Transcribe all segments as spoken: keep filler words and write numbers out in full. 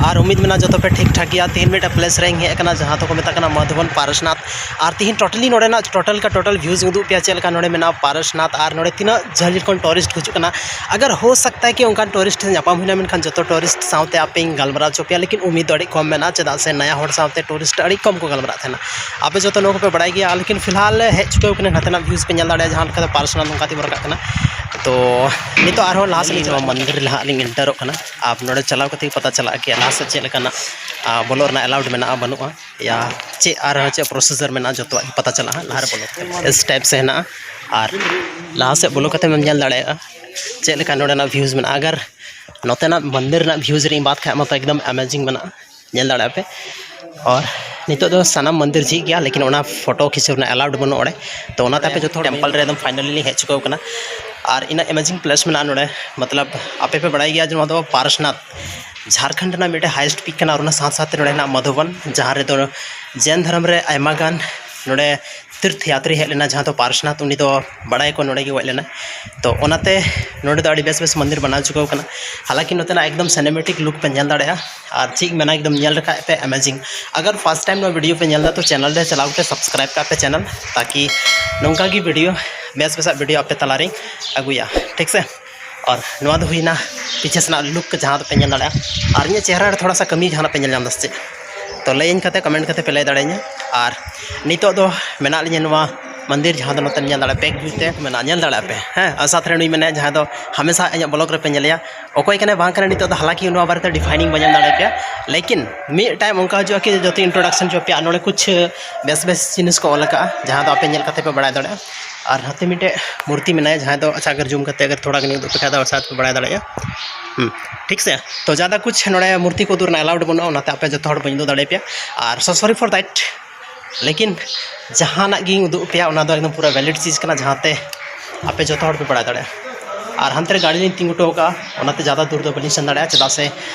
ᱟᱨ ᱩᱢᱤᱫ ᱢᱮᱱᱟᱜᱼᱟ ᱡᱚᱛᱚ ᱯᱮ ᱴᱷᱤᱠ ᱴᱷᱟᱠ ᱜᱮᱭᱟ᱾ ᱛᱮᱦᱮᱧ ᱢᱤᱫᱴᱮᱱ ᱯᱞᱮᱥ ᱨᱮᱧ ᱦᱮᱡ ᱟᱠᱟᱱᱟ, ᱡᱟᱦᱟᱸ ᱫᱚᱠᱚ ᱢᱮᱛᱟᱜ ᱠᱟᱱᱟ ᱢᱟᱫᱷᱩᱵᱚᱱ ᱯᱟᱨᱥᱱᱟᱛᱷ᱾ ᱟᱨ ᱛᱮᱦᱮᱧ ᱴᱳᱴᱟᱞᱤ ᱱᱚᱰᱮᱱᱟᱜ ᱴᱳᱴᱟᱞ ᱠᱟ ᱴᱳᱴᱟᱞ ᱵᱷᱤᱭᱩᱡᱽ ᱤᱧ ᱩᱫᱩᱜ ᱯᱮᱭᱟ, ᱪᱮᱫ ᱞᱮᱠᱟ ᱱᱚᱰᱮ ᱢᱮᱱᱟᱜᱼᱟ ᱯᱟᱨᱥᱱᱟᱛᱷ ᱟᱨ ᱱᱚᱰᱮ ᱛᱤᱱᱟᱹᱜ ᱡᱷᱟᱹᱞ ᱡᱷᱟᱹᱞ ᱠᱷᱚᱱ ᱴᱩᱨᱤᱥᱴ ᱠᱚ ᱦᱤᱡᱩᱜ ᱠᱟᱱᱟ᱾ ᱟᱜᱟᱨ ᱦᱳ ᱥᱟᱠᱛᱟ ᱦᱟᱭ ᱠᱤ ᱚᱱᱠᱟᱱ ᱴᱩᱨᱤᱥᱴ ᱧᱟᱯᱟᱢ ᱦᱩᱭᱱᱟ, ᱢᱮᱱᱠᱷᱟᱱ ᱡᱚᱛᱚ ᱴᱩᱨᱤᱥᱴ ᱥᱟᱶᱛᱮ ᱟᱯᱮᱧ ᱜᱟᱞᱢᱟᱨᱟᱣ ᱦᱚᱪᱚ ᱯᱮᱭᱟ, ᱞᱮᱠᱤᱱ ᱩᱢᱤᱫ ᱫᱚ ᱟᱹᱰᱤ ᱠᱚᱢ ᱢᱮᱱᱟᱜᱼᱟ, ᱪᱮᱫᱟᱜ ᱥᱮ ᱱᱟᱭᱟ ᱦᱚᱲ ᱥᱟᱶᱛᱮ ᱴᱩᱨᱤᱥᱴ ᱟᱹᱰᱤ ᱠᱚᱢ ᱠᱚ ᱜᱟᱞᱢᱟᱨᱟᱜ ᱛᱟᱦᱮᱱᱟ᱾ ᱟᱯᱮ ᱡᱚᱛᱚ ᱱᱚᱣᱟ ᱠᱚᱯᱮ ᱵᱟᱲᱟᱭ ᱜᱮᱭᱟ, ᱞᱮᱠᱤᱱ ᱯᱷᱤᱞᱦᱟᱞ ᱦᱮᱡ ᱪᱩᱠᱟᱹᱣ ᱠᱟᱱᱟ, ᱱᱟᱛᱮᱱᱟᱜ ᱵᱷᱤᱭᱩᱡᱽ ᱯᱮ ᱧᱮᱞ ᱫᱟᱲᱮᱭᱟᱜᱼᱟ, ᱡᱟᱦᱟᱸ ᱞᱮᱠᱟ ᱫᱚ ᱯᱟᱨᱥᱱᱟᱛᱷ ᱱᱚᱝᱠᱟ ᱛᱮ ᱨᱟᱠᱟᱵ ᱠᱟᱱᱟ᱾ ᱛᱚ ᱱᱤᱛᱚᱜ ᱟᱨᱦᱚᱸ ᱞᱟᱦᱟ ᱥᱮᱫ ᱞᱤᱧ ᱪᱟᱞᱟᱜᱼᱟ, ᱢᱚᱱᱫᱤᱨ ᱨᱮ ᱱᱟᱦᱟᱜ ᱞᱤᱧ ᱮᱱᱴᱟᱨᱚᱜ ᱠᱟᱱᱟ᱾ ᱟᱨ ᱱᱚᱰᱮ ᱪᱟᱞᱟᱣ ᱠᱟᱛᱮ ᱜᱮ ᱯᱟᱛᱟ ᱪᱟᱞᱟᱜᱼᱟ ᱠᱤ ᱞᱟᱦᱟ ᱥᱮᱫ ᱪᱮᱫ ᱞᱮᱠᱟᱱᱟᱜ, ᱟ, ᱵᱚᱞᱚᱜ ᱨᱮᱱᱟᱜ ᱮᱞᱟᱣᱰ ᱢᱮᱱᱟᱜᱼᱟ ᱵᱟᱹᱱᱩᱜᱼᱟ, ᱭᱟ ᱪᱮᱫ ᱟᱨ ᱪᱮᱫ ᱯᱨᱚᱥᱤᱡᱟᱨ ᱢᱮᱱᱟᱜᱼᱟ, ᱡᱚᱛᱚᱣᱟᱜ ᱜᱮ ᱯᱟᱛᱟ ᱪᱟᱞᱟᱜᱼᱟ ᱞᱟᱦᱟ ᱨᱮ ᱵᱚᱞᱚ ᱠᱟᱛᱮ᱾ ᱥᱴᱮᱯ ᱥᱮ ᱦᱮᱱᱟᱜᱼᱟ, ᱟᱨ ᱞᱟᱦᱟ ᱥᱮᱫ ᱵᱚᱞᱚ ᱠᱟᱛᱮ ᱮᱢ ᱧᱮᱞ ᱫᱟᱲᱮᱭᱟᱜᱼᱟ ᱪᱮᱫ ᱞᱮᱠᱟ ᱱᱚᱰᱮᱱᱟᱜ ᱵᱷᱤᱭᱩᱡᱽ ᱢᱮᱱᱟᱜᱼᱟ᱾ ᱟᱜᱟᱨ ᱱᱚᱛᱮᱱᱟᱜ ᱢᱚᱱᱫᱤᱨ ᱨᱮᱱᱟᱜ ᱵᱷᱤᱭᱩᱡᱽ ᱨᱮᱧ ᱵᱟᱫ ᱠᱷᱟᱡ ᱢᱟᱛᱚ ᱮᱠᱫᱚᱢ ᱮᱢᱮᱡᱤᱝ ᱢᱮᱱᱟᱜᱼᱟ, ᱧᱮᱞ ᱫᱟᱲᱮᱭᱟᱜᱼᱟ ᱯᱮ᱾ ᱟᱨ ᱱᱤᱛᱚᱜ ᱫᱚ ᱥᱟᱱᱟᱢ ᱢᱚᱱᱫᱤᱨ ᱡᱷᱤᱡ ᱜᱮᱭᱟ, ᱞᱮᱠᱤᱱ ᱚᱱᱟ ᱯᱷᱳᱴᱳ ᱠᱷᱤᱪᱟᱹᱣ ᱨᱮᱱᱟᱜ ᱮᱞᱟᱣᱰ ᱵᱟᱹᱱᱩᱜᱼᱟ ᱚᱸᱰᱮ᱾ ᱛᱚ ᱚᱱᱟᱛᱮ ᱟᱯᱮ ᱡᱚᱛᱚ ᱦᱚᱲ ᱴᱮᱢᱯᱮᱞ ᱨᱮ ᱮᱠᱫᱚᱢ ᱯᱷᱟᱭᱱᱟᱞᱤ ᱞᱤᱧ ᱦᱮᱡ ᱪᱩᱠᱟᱹᱣ ᱠᱟᱱᱟ᱾ ᱟᱨ ᱤᱱᱟᱹᱜ ᱮᱢᱮᱡᱤᱝ ᱯᱞᱮᱥ ᱢᱮᱱᱟᱜᱼᱟ ᱱᱚᱰᱮ, ᱢᱚᱛᱞᱚᱵ ᱟᱯᱮ ᱯᱮ ᱵᱟᱲᱟᱭ ᱜᱮᱭᱟ ᱡᱮ ᱱᱚᱣᱟ ᱫᱚ ᱯᱟᱨᱥᱱᱟᱛᱷ, ᱡᱷᱟᱲᱠᱷᱚᱸᱰ ᱨᱮᱱᱟᱜ ᱢᱤᱫᱴᱮᱱ ᱦᱟᱭᱮᱥᱴ ᱯᱤᱠ ᱠᱟᱱᱟ, ᱟᱨ ᱚᱱᱟ ᱥᱟᱶ ᱥᱟᱶᱛᱮ ᱱᱚᱰᱮ ᱦᱮᱱᱟᱜ ᱢᱚᱫᱷᱩᱵᱚᱱ, ᱡᱟᱦᱟᱸ ᱨᱮᱫᱚ ᱡᱮᱱ ᱫᱷᱚᱨᱚᱢ ᱨᱮ ᱟᱭᱢᱟ ᱜᱟᱱ ᱱᱚᱰᱮ ᱛᱤᱨᱛᱷ ᱭᱟᱛᱨᱤ ᱦᱮᱡ ᱞᱮᱱᱟ, ᱡᱟᱦᱟᱸ ᱫᱚ ᱯᱟᱨᱥᱱᱟᱛᱷ, ᱩᱱᱤ ᱫᱚ ᱵᱟᱲᱟᱭᱟᱠᱚ ᱱᱚᱰᱮ ᱜᱮ ᱜᱚᱡ ᱞᱮᱱᱟ᱾ ᱛᱚ ᱚᱱᱟᱛᱮ ᱱᱚᱰᱮ ᱫᱚ ᱟᱹᱰᱤ ᱵᱮᱥ ᱵᱮᱥ ᱢᱚᱱᱫᱤᱨ ᱵᱮᱱᱟᱣ ᱪᱩᱠᱟᱹᱣ ᱠᱟᱱᱟ᱾ ᱦᱟᱞᱟᱸᱠᱤ ᱱᱚᱛᱮᱱᱟᱜ ᱮᱠᱫᱚᱢ ᱥᱤᱱᱮᱢᱮᱴᱤᱠ ᱞᱩᱠ ᱯᱮ ᱧᱮᱞ ᱫᱟᱲᱮᱭᱟᱜᱼᱟ, ᱟᱨ ᱪᱮᱫ ᱢᱮᱱᱟ ᱮᱠᱫᱚᱢ ᱧᱮᱞ ᱞᱮᱠᱷᱟᱡ ᱯᱮ ᱮᱢᱮᱡᱤᱝ᱾ ᱟᱜᱟᱨ ᱯᱷᱟᱥᱴ ᱴᱟᱭᱤᱢ ᱱᱚᱣᱟ ᱵᱷᱤᱰᱤᱭᱳ ᱯᱮ ᱧᱮᱞ ᱮᱫᱟ ᱛᱚ ᱪᱮᱱᱮᱞ ᱨᱮ ᱪᱟᱞᱟᱣ ᱠᱟᱛᱮ ᱥᱟᱵᱥᱠᱨᱟᱭᱤᱵ ᱠᱟᱜ ᱯᱮ ᱪᱮᱱᱮᱞ, ᱛᱟᱠᱤ ᱱᱚᱝᱠᱟ ᱜᱮ ᱵᱷᱤᱰᱤᱭᱳ, ᱵᱮᱥ ᱵᱮᱥᱟᱜ ᱵᱷᱤᱰᱤᱭᱳ ᱟᱯᱮ ᱛᱟᱞᱟᱨᱮᱧ ᱟᱹᱜᱩᱭᱟ, ᱴᱷᱤᱠ ᱥᱮ? ᱟᱨ ᱱᱚᱣᱟ ᱫᱚ ᱦᱩᱭᱱᱟ ᱯᱤᱪᱷᱮ ᱥᱮᱱᱟᱜ ᱞᱩᱠ, ᱡᱟᱦᱟᱸ ᱫᱚᱯᱮ ᱧᱮᱞ ᱫᱟᱲᱮᱭᱟᱜᱼᱟ᱾ ᱟᱨ ᱤᱧᱟᱹᱜ ᱪᱮᱦᱨᱟ ᱨᱮ ᱛᱷᱚᱲᱟ ᱥᱟ ᱠᱟᱹᱢᱤ ᱡᱟᱦᱟᱱᱟᱜ ᱯᱮ ᱧᱮᱞ ᱧᱟᱢ ᱮᱫᱟ ᱥᱮ ᱪᱮᱫ? ᱛᱚ ᱞᱟᱹᱭᱟᱹᱧ ᱠᱟᱛᱮ ᱠᱚᱢᱮᱱᱴ ᱠᱟᱛᱮ ᱯᱮ ᱞᱟᱹᱭ ᱫᱟᱲᱮᱭᱟᱹᱧᱟ᱾ ᱟᱨ ᱱᱤᱛᱚᱜ ᱫᱚ ᱢᱮᱱᱟᱜ ᱞᱤᱧᱟ ᱱᱚᱣᱟ ᱢᱚᱱᱫᱤᱨ, ᱡᱟᱦᱟᱸ ᱫᱚ ᱱᱚᱛᱮᱢ ᱧᱮᱞ ᱫᱟᱲᱮᱭᱟᱜᱼᱟ, ᱵᱮᱠ ᱵᱷᱤᱭᱩ ᱛᱮ ᱢᱮᱱᱟᱜᱼᱟ, ᱧᱮᱞ ᱫᱟᱲᱮᱭᱟᱜᱼᱟ ᱯᱮ, ᱦᱮᱸ, ᱟᱨ ᱥᱟᱛ ᱨᱮ ᱱᱩᱭ ᱢᱮᱱᱟᱭᱟ, ᱡᱟᱦᱟᱸ ᱫᱚ ᱦᱟᱢᱮᱥᱟ ᱤᱧᱟᱹᱜ ᱵᱞᱚᱜ ᱨᱮᱯᱮ ᱧᱮᱞᱮᱭᱟ᱾ ᱚᱠᱚᱭ ᱠᱟᱱᱟᱭ ᱵᱟᱝ ᱠᱟᱱᱟᱭ ᱱᱤᱛᱚᱜ ᱫᱚ, ᱦᱟᱞᱟᱸᱠᱤ ᱱᱚᱣᱟ ᱵᱟᱨᱮᱛᱮ ᱰᱤᱯᱷᱟᱭᱤᱱᱤᱝ ᱵᱟᱹᱧ ᱮᱢ ᱫᱟᱲᱮᱭᱟᱯᱮᱭᱟ, ᱞᱮᱠᱤᱱ ᱢᱤᱫ ᱴᱟᱭᱤᱢ ᱚᱱᱠᱟ ᱦᱤᱡᱩᱜᱼᱟ ᱠᱤ ᱡᱚᱛᱚ ᱤᱱᱴᱨᱳᱰᱟᱠᱥᱚᱱ ᱦᱚᱪᱚ ᱯᱮᱭᱟ, ᱱᱚᱰᱮ ᱠᱩᱪᱷ ᱵᱮᱥ ᱵᱮᱥ ᱡᱤᱱᱤᱥ ᱠᱚ ᱚᱞ ᱟᱠᱟᱫᱼᱟ, ᱡᱟᱦᱟᱸ ᱫᱚ ᱟᱯᱮ ᱧᱮᱞ ᱠᱟᱛᱮ ᱯᱮ ᱵᱟᱲᱟᱭ ᱫᱟᱲᱮᱭᱟᱜᱼᱟ᱾ ᱟᱨ ᱱᱚᱛᱮ ᱢᱤᱫᱴᱮᱡ ᱢᱩᱨᱛᱤ ᱢᱮᱱᱟᱭᱟ, ᱡᱟᱦᱟᱸᱭ ᱫᱚ, ᱟᱪᱪᱷᱟ, ᱟᱜᱟᱨ ᱡᱩᱢ ᱠᱟᱛᱮ ᱟᱜᱟᱨ ᱛᱷᱚᱲᱟ ᱜᱟᱱ ᱩᱫᱩᱜ ᱯᱮ ᱠᱷᱟᱡ ᱫᱚ ᱥᱟᱭᱟᱫ ᱯᱮ ᱵᱟᱲᱟᱭ ᱫᱟᱲᱮᱭᱟᱜᱼᱟ᱾ ᱦᱩᱸ, ᱴᱷᱤᱠ ᱥᱮ? ᱛᱚ ᱡᱟᱫᱟ ᱠᱩᱪᱷ ᱱᱚᱰᱮ ᱢᱩᱨᱛᱤ ᱠᱚ ᱩᱫᱩᱜ ᱨᱮᱱᱟᱜ ᱮᱞᱟᱣᱰ ᱵᱟᱹᱱᱩᱜᱼᱟ, ᱚᱱᱟᱛᱮ ᱟᱯᱮ ᱡᱚᱛᱚ ᱦᱚᱲ ᱵᱟᱹᱧ ᱩᱫᱩᱜ ᱫᱟᱲᱮᱭᱟᱯᱮᱭᱟ᱾ ᱟᱨ so sorry for that, ᱞᱮᱠᱤᱱ ᱡᱟᱦᱟᱱᱟᱜ ᱜᱤᱧ ᱩᱫᱩᱜ ᱟᱯᱮᱭᱟ ᱚᱱᱟ ᱫᱚ ᱮᱠᱫᱚᱢ ᱯᱩᱨᱟᱹ ᱵᱷᱮᱞᱤᱰ ᱪᱤᱡᱽ ᱠᱟᱱᱟ, ᱡᱟᱦᱟᱸᱛᱮ ᱟᱯᱮ ᱡᱚᱛᱚ ᱦᱚᱲ ᱯᱮ ᱵᱟᱲᱟᱭ ᱫᱟᱲᱮᱭᱟᱜᱼᱟ᱾ ᱟᱨ ᱦᱟᱱᱛᱮ ᱨᱮ ᱜᱟᱹᱰᱤ ᱞᱤᱧ ᱛᱤᱸᱜᱩ ᱦᱚᱴᱚ ᱠᱟᱜᱼᱟ, ᱚᱱᱟᱛᱮ ᱡᱟᱫᱟ ᱫᱩᱨ ᱫᱚ ᱵᱟᱹᱞᱤᱧ ᱥᱮᱱ ᱫᱟᱲᱮᱭᱟᱜᱼᱟ, ᱪᱮᱫᱟᱜ ᱥᱮ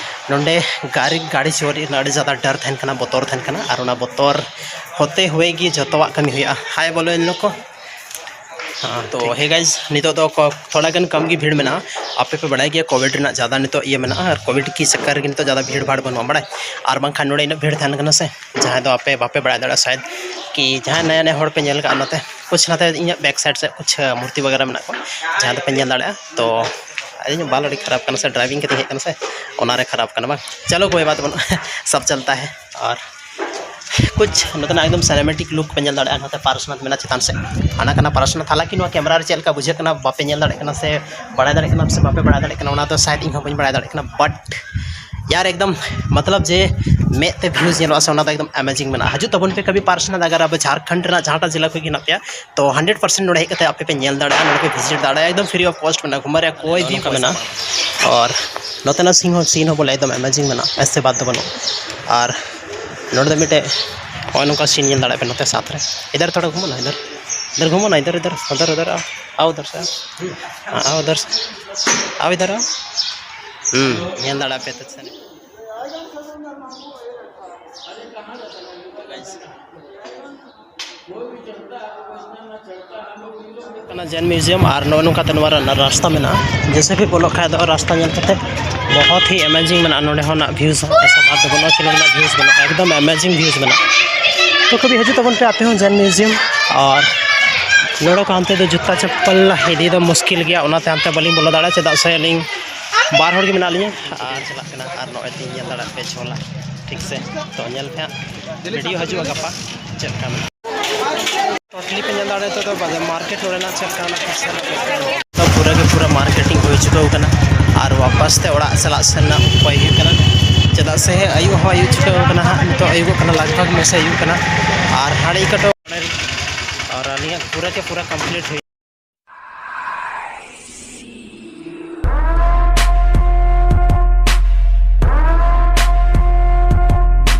ᱱᱚᱰᱮ ᱜᱟᱹᱰᱤ, ᱜᱟᱹᱰᱤ ᱪᱳᱨᱤ ᱨᱮᱱᱟᱜ ᱟᱹᱰᱤ ᱡᱟᱫᱟ ᱰᱟᱨ ᱛᱟᱦᱮᱱ ᱠᱟᱱᱟ, ᱵᱚᱛᱚᱨ ᱛᱟᱦᱮᱱ ᱠᱟᱱᱟ, ᱟᱨ ᱚᱱᱟ ᱵᱚᱛᱚᱨ ᱦᱚᱛᱮ ᱦᱩᱭ ᱜᱮ ᱡᱚᱛᱚᱣᱟᱜ ᱠᱟᱹᱢᱤ ᱦᱩᱭᱩᱜᱼᱟ᱾ ᱦᱟᱭ ᱵᱚᱞᱚ ᱮᱱ ᱞᱚᱠᱚ᱾ ᱦᱮᱸ, ᱛᱚ ᱴᱷᱤᱠ᱾ Hey guys, ᱱᱤᱛᱚᱜ ᱫᱚ ᱠᱚ-, ᱛᱷᱚᱲᱟ ᱜᱟᱱ ᱠᱚᱢ ᱜᱮ ᱵᱷᱤᱲ ᱢᱮᱱᱟᱜᱼᱟ᱾ ᱟᱯᱮ ᱯᱮ ᱵᱟᱲᱟᱭ ᱜᱮᱭᱟ ᱠᱳᱵᱷᱤᱰ ᱨᱮᱱᱟᱜ ᱡᱟᱫᱟ ᱱᱤᱛᱚᱜ ᱤᱭᱟᱹ ᱢᱮᱱᱟᱜᱼᱟ, ᱟᱨ ᱠᱳᱵᱷᱤᱰ ᱠᱤ ᱪᱟᱠᱠᱟᱨ ᱨᱮᱜᱮ ᱱᱤᱛᱚᱜ ᱡᱟᱫᱟ ᱵᱷᱤᱲ ᱵᱷᱟᱲ ᱵᱟᱹᱱᱩᱜᱼᱟ, ᱵᱟᱲᱟᱭ? ᱟᱨ ᱵᱟᱝᱠᱷᱟᱱ ᱱᱚᱰᱮ ᱤᱱᱟᱹᱜ ᱵᱷᱤᱲ ᱛᱟᱦᱮᱱ ᱠᱟᱱᱟ ᱥᱮ, ᱡᱟᱦᱟᱸᱭ ᱫᱚ ᱟᱯᱮ ᱵᱟᱯᱮ ᱵᱟᱲᱟᱭ ᱫᱟᱲᱮᱭᱟᱜᱼᱟ ᱥᱟᱭᱮᱫ, ᱠᱤ ᱡᱟᱦᱟᱸᱭ ᱱᱟᱭᱟ ᱱᱟᱭᱟ ᱦᱚᱲ ᱯᱮ ᱧᱮᱞ ᱠᱟᱜᱼᱟ ᱱᱚᱛᱮ, ᱠᱩᱪᱷ ᱱᱚᱛᱮ ᱤᱧᱟᱹᱜ back side ᱥᱮᱫ ᱠᱩᱪᱷ ᱢᱩᱨᱛᱤ ᱵᱟᱜᱮᱨᱟ ᱢᱮᱱᱟᱜ ᱠᱚᱣᱟ, ᱡᱟᱦᱟᱸ ᱫᱚᱯᱮ ᱧᱮᱞ ᱫᱟᱲᱮᱭᱟᱜᱼᱟ᱾ ᱛᱚ ᱟᱹᱞᱤᱧ ᱵᱟᱞ ᱟᱹᱰᱤ ᱠᱷᱟᱨᱟᱯ ᱠᱟᱱᱟ ᱥᱮ, driving ᱠᱟᱛᱮᱧ ᱦᱮᱡ ᱠᱟᱱᱟ ᱥᱮ, ᱚᱱᱟᱨᱮ ᱠᱷᱟᱨᱟᱯ ᱠᱟᱱᱟ ᱵᱟᱝ᱾ ᱪᱚᱞᱚ ᱠᱳᱭ ᱵᱟᱛ ᱵᱟᱹᱱᱩᱜᱼᱟ, ᱥᱟᱵ ᱪᱚᱞᱛᱟ ᱦᱮ᱾ ᱟᱨ ᱠᱩᱪᱷ ᱱᱚᱛᱮᱱᱟᱜ ᱮᱠᱫᱚᱢ cinematic look ᱯᱮ ᱧᱮᱞ ᱫᱟᱲᱮᱭᱟᱜᱼᱟ᱾ ᱱᱚᱛᱮ ᱯᱟᱨᱥᱱᱟᱛᱷ ᱢᱮᱱᱟᱜᱼᱟ ᱪᱮᱛᱟᱱ ᱥᱮᱫ, ᱦᱟᱱᱟ ᱠᱟᱱᱟ ᱯᱟᱨᱥᱱᱟᱛᱷ᱾ ᱦᱟᱞᱟᱝᱠᱤ ᱱᱚᱣᱟ ᱠᱮᱢᱨᱟ ᱨᱮ ᱪᱮᱫ ᱞᱮᱠᱟ ᱵᱩᱡᱷᱟᱹᱜ ᱠᱟᱱᱟ ᱵᱟᱯᱮ ᱧᱮᱞ ᱫᱟᱲᱮᱭᱟᱜ ᱠᱟᱱᱟ ᱥᱮ ᱵᱟᱲᱟᱭ ᱫᱟᱲᱮᱭᱟᱜ ᱠᱟᱱᱟ ᱥᱮ ᱵᱟᱯᱮ ᱵᱟᱲᱟᱭ ᱫᱟᱲᱮᱭᱟᱜ ᱠᱟᱱᱟ, ᱚᱱᱟ ᱫᱚ ᱥᱟᱭᱮᱫ ᱤᱧ ᱦᱚᱸ ᱵᱟᱹᱧ ᱵᱟᱲᱟᱭ ᱫᱟᱲᱮᱭᱟᱜ ᱠᱟᱱᱟ, but ᱭᱟᱨ ᱮᱠᱫᱚᱢ ᱢᱚᱛᱞᱚᱵ ᱡᱮ ᱢᱮᱫ ᱛᱮ views ᱧᱮᱞᱚᱜᱼᱟ ᱥᱮ, ᱚᱱᱟ ᱫᱚ ᱮᱠᱫᱚᱢ amazing ᱢᱮᱱᱟᱜᱼᱟ᱾ ᱦᱤᱡᱩᱜ ᱛᱟᱵᱚᱱ ᱯᱮ ᱠᱟᱵᱷᱤ ᱯᱟᱨᱥᱱᱟᱛᱷ, ᱟᱜᱟᱨ ᱟᱯᱮ ᱡᱷᱟᱨᱠᱷᱚᱸᱰ ᱨᱮᱱᱟᱜ ᱡᱟᱦᱟᱸᱴᱟᱜ ᱡᱮᱞᱟ ᱠᱷᱚᱱ ᱜᱮ ᱦᱮᱱᱟᱜ ᱯᱮᱭᱟ, ᱛᱚ hundred percent ᱱᱚᱰᱮ ᱦᱮᱡ ᱠᱟᱛᱮ ᱟᱯᱮ ᱯᱮ ᱧᱮᱞ ᱫᱟᱲᱮᱭᱟᱜᱼᱟ, ᱱᱚᱰᱮ ᱯᱮ visit ᱫᱟᱲᱮᱭᱟᱜᱼᱟ, ᱮᱠᱫᱚᱢ free of cost ᱢᱮᱱᱟᱜᱼᱟ, ᱜᱷᱩᱢᱟᱨᱮ ᱠᱳᱭ ᱵᱷᱤ ᱱᱚᱝᱠᱟ ᱯᱚᱭᱥᱟ ᱢᱮᱱᱟᱜᱼᱟ᱾ ᱵᱟᱝ᱾ ᱟᱨ ᱱᱚᱛᱮᱱᱟᱜ scene ᱦᱚᱸ, scene ᱦᱚᱸ ᱵᱚᱞᱮ ᱮᱠᱫᱚᱢ amazing ᱢᱮᱱᱟᱜᱼᱟ, ᱮᱥᱮ ᱵᱟᱛ ᱫᱚ ᱵᱟᱹᱱᱩᱜᱼᱟ᱾ ᱟᱨ ᱱᱚᱰᱮ ᱫᱚ ᱢᱤᱫᱴᱮᱡ ᱱᱚᱜᱼᱚᱭ ᱱᱚᱝᱠᱟ scene ᱧᱮᱞ ᱫᱟᱲᱮᱭᱟᱜ ᱯᱮ ᱱᱚᱛᱮ ᱥᱟᱛ ᱨᱮ, ᱤᱫᱷᱟᱨ ᱛᱷᱚᱲᱟ ᱜᱷᱩᱢᱚ ᱱᱟ, ᱤᱫᱷᱟᱨ, ᱤᱫᱷᱟᱨ ᱜᱷᱩᱢᱚ ᱱᱟ, ᱤᱫᱷᱟᱨ, ᱤᱫᱷᱟᱨ, ᱩᱫᱷᱟᱨ, ᱩᱫᱷᱟᱨ, ᱟᱣ, ᱟᱣ ᱩᱫᱷᱟᱨ ᱥᱮ, ᱟᱣ ᱩᱫᱷᱟᱨ ᱥᱮ, ᱟᱣ ᱤᱫᱷᱟᱨ ᱟᱣ᱾ ᱦᱩᱸ, ᱧᱮᱞ ᱫᱟᱲᱮᱭᱟᱜ ᱯᱮ ᱛᱚ ᱥᱮ᱾ ᱠᱟᱱᱟ ᱡᱮᱱ ᱢᱤᱭᱩᱡᱤᱭᱟᱢ, ᱟᱨ ᱱᱚᱜᱼᱚ ᱱᱚᱝᱠᱟᱛᱮ ᱱᱚᱣᱟ ᱨᱮᱱᱟᱜ ᱨᱟᱥᱛᱟ ᱢᱮᱱᱟᱜᱼᱟ᱾ ᱡᱮᱭᱥᱮ ᱠᱤ ᱵᱚᱞᱚᱜ ᱠᱷᱟᱡ ᱫᱚ ᱨᱟᱥᱛᱟ ᱧᱮᱞ ᱠᱟᱛᱮ ᱵᱚᱦᱚᱛ ᱦᱤ amazing ᱢᱮᱱᱟᱜᱼᱟ᱾ ᱱᱚᱰᱮ ᱦᱚᱸ ᱱᱟᱜ views ᱦᱚᱸ ᱮᱥᱟ ᱵᱟᱛ ᱫᱚ ᱵᱟᱹᱱᱩᱜᱼᱟ ᱠᱤ ᱱᱚᱰᱮ ᱱᱟᱜ views ᱵᱟᱹᱱᱩᱜᱼᱟ, ᱮᱠᱫᱚᱢ amazing views ᱢᱮᱱᱟᱜᱼᱟ᱾ ᱛᱚ ᱠᱟᱵᱷᱤ ᱦᱤᱡᱩᱜ ᱛᱟᱵᱚᱱ ᱯᱮ ᱟᱯᱮ ᱦᱚᱸ ᱡᱮᱱ ᱢᱤᱭᱩᱡᱤᱭᱟᱢ᱾ ᱟᱨ ᱱᱚᱰᱮ ᱠᱚ ᱦᱟᱱᱛᱮ ᱫᱚ ᱡᱩᱛᱟ ᱪᱟᱯᱯᱟᱞ ᱤᱫᱤ ᱫᱚ ᱢᱩᱥᱠᱤᱞ ᱜᱮᱭᱟ, ᱚᱱᱟᱛᱮ ᱦᱟᱱᱛᱮ ᱵᱟᱹᱞᱤᱧ ᱵᱚᱞᱚ ᱫᱟᱲᱮᱭᱟᱜᱼᱟ, ᱪᱮᱫᱟᱜ ᱥᱮ ᱟᱹᱞᱤᱧ ᱵᱟᱨ ᱦᱚᱲ ᱜᱮ ᱢᱮᱱᱟᱜ ᱞᱤᱧᱟ᱾ ᱟᱨ ᱪᱟᱞᱟᱜ ᱠᱟᱱᱟ, ᱟᱨ ᱱᱚᱜᱼᱚᱭ ᱛᱤᱧ ᱧᱮᱞ ᱫᱟᱲᱮᱭᱟᱜ ᱯᱮ ᱡᱷᱚᱞᱟ, ᱴᱷᱤᱠ ᱥᱮ? ᱛᱚ ᱧᱮᱞ ᱯᱮ ᱦᱟᱸᱜ, video ᱦᱤᱡᱩᱜᱼᱟ ᱜᱟᱯᱟ ᱪᱮᱫ ᱞᱮᱠᱟ ᱢᱮᱱᱟᱜᱼᱟ᱾ Totally ᱯᱮ ᱧᱮᱞ ᱫᱟᱲᱮᱭᱟᱜᱼᱟ ᱱᱤᱛᱚᱜ ᱫᱚ ᱵᱟᱡᱟᱨ market ᱱᱚᱰᱮᱱᱟᱜ ᱪᱮᱫ ᱞᱮᱠᱟ ᱢᱮᱱᱟᱜᱼᱟ᱾ ᱛᱚ ᱯᱩᱨᱟᱹ ᱜᱮ ᱯᱩᱨᱟᱹ marketing ᱦᱩᱭ ᱪᱩᱠᱟᱹᱣ ᱠᱟᱱᱟ, ᱟᱨ ᱣᱟᱯᱟᱥ ᱛᱮ ᱚᱲᱟᱜ ᱪᱟᱞᱟᱜ ᱥᱮᱱ ᱨᱮᱱᱟᱜ ᱩᱯᱟᱹᱭ ᱦᱩᱭᱩᱜ ᱠᱟᱱᱟ, ᱪᱮᱫᱟᱜ ᱥᱮ ᱟᱹᱭᱩᱵ ᱦᱚᱸ ᱟᱹᱭᱩᱵ ᱪᱩᱠᱟᱹᱣ ᱠᱟᱱᱟ ᱦᱟᱸᱜ, ᱱᱤᱛᱚᱜ ᱟᱹᱭᱩᱵᱚᱜ ᱠᱟᱱᱟ, ᱞᱟᱜᱽ ᱵᱷᱟᱜᱽ ᱢᱮᱥᱮ ᱟᱹᱭᱩᱵ ᱠᱟᱱᱟ᱾ ᱟᱨ ᱦᱟᱸᱰᱮ ᱠᱟᱹᱴᱩᱵ, ᱟᱨ ᱟᱹᱞᱤᱧᱟᱜ ᱯᱩᱨᱟᱹ ᱜᱮ ᱯᱩᱨᱟᱹ complete ᱦᱩᱭ